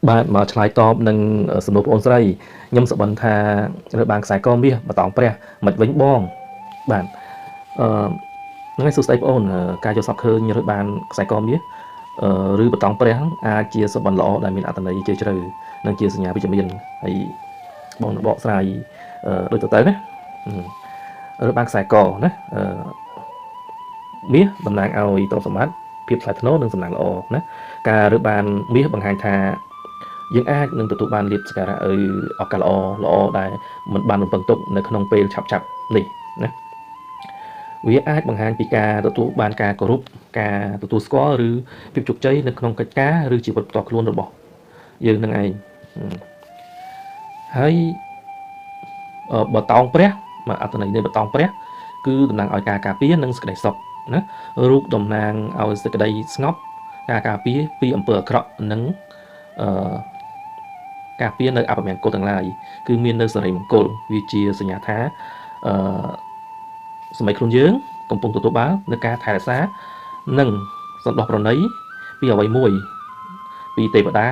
បាទមកឆ្លើយតបនឹងសំណួរបងអូនស្រីខ្ញុំសប្បុនថារើបានខ្សែកមាសបតងព្រះមិនវិញបងបាទអឺហ្នឹងហើយសួស្តីបងអូនការយកសពឃើញរើបានខ្សែកមាសឬបតងព្រះអាចជាសប្បុនល្អដែលមានអត្ថន័យជ្រាលជ្រៅនិងជាសញ្ញាវិជ្ជមានហើយបងនឹងបកស្រាយដូចទៅណារើបានខ្សែកណាមាសតំណាងឲ្យទ្រព្យសម្បត្តិភាពថ្លៃថ្នូរនិងសំណាងល្អណាការរើបានមាសបង្ហាញថាយើងអាចនឹងទទួលបានលាភសក្ការៈឬឱកាសល្អល្អដែលមិនបានរំពឹងទុកនៅក្នុងពេលឆាប់ៗនេះណាវាអាចបង្ហាញពីការទទួលបានការគោរពការទទួលស្គាល់ឬភាពជោគជ័យនៅក្នុងកិច្ចការឬជីវិតផ្ទាល់ខ្លួនរបស់យើងនឹងឯងហើយបតោងព្រះមកអត្ថន័យនៃបតោងព្រះគឺតំណាងឲ្យការការពារនិងសេចក្តីសុខណារូបតំណាងឲ្យសេចក្តីស្ងប់ការការពារពីអំពើអាក្រក់និងអឺការពារនៅអពមង្គលទាំងឡាយគឺមាននៅសិរីមង្គលវាជាសញ្ញាថាអឺសម័យខ្លួនយើងកំពុងទទួលបាននៅការថែរក្សានិងសន្តោសប្រណីពីអ្វីមួយពីទេវតា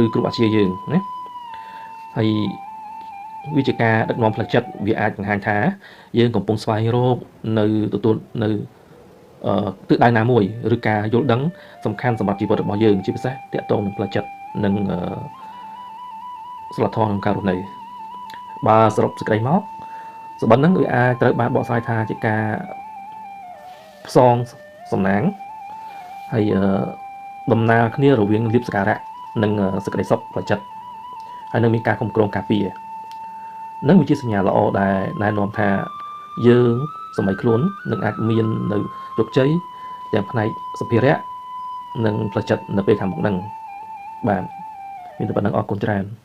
ឬគ្រូអាចារ្យយើងណាហើយវាជាការដឹកនាំផ្លូវចិត្តវាអាចបង្ហាញថាយើងកំពុងស្វែងរកនៅទទួលនៅទិសដៅណាមួយឬការយល់ដឹងសំខាន់សម្រាប់ជីវិតរបស់យើងជាពិសេសទាក់ទងនឹងផ្លូវចិត្តនិងសិលធម៌ក្នុងការរស់នៅបើសរុបសេចក្តីមកសម្បត្តិហ្នឹងវាអាចត្រូវបានបកស្រាយថាជាការផ្សងសំណាងហើយដំណើរគ្នារវាងលៀបសការៈនិងសេចក្តីសុខផ្លូវចិត្តហើយនឹងមានការគ្រប់គ្រងការពារនឹងវាជាសញ្ញាល្អដែលណែនាំថាយើងសម័យខ្លួននឹងអាចមាននៅជោគជ័យទាំងផ្នែកសម្ភារៈនិងផ្លូវចិត្តនៅពេលខាងមុខហ្នឹងបាទមានតែប៉ុណ្្នឹងអរគុណច្រើន។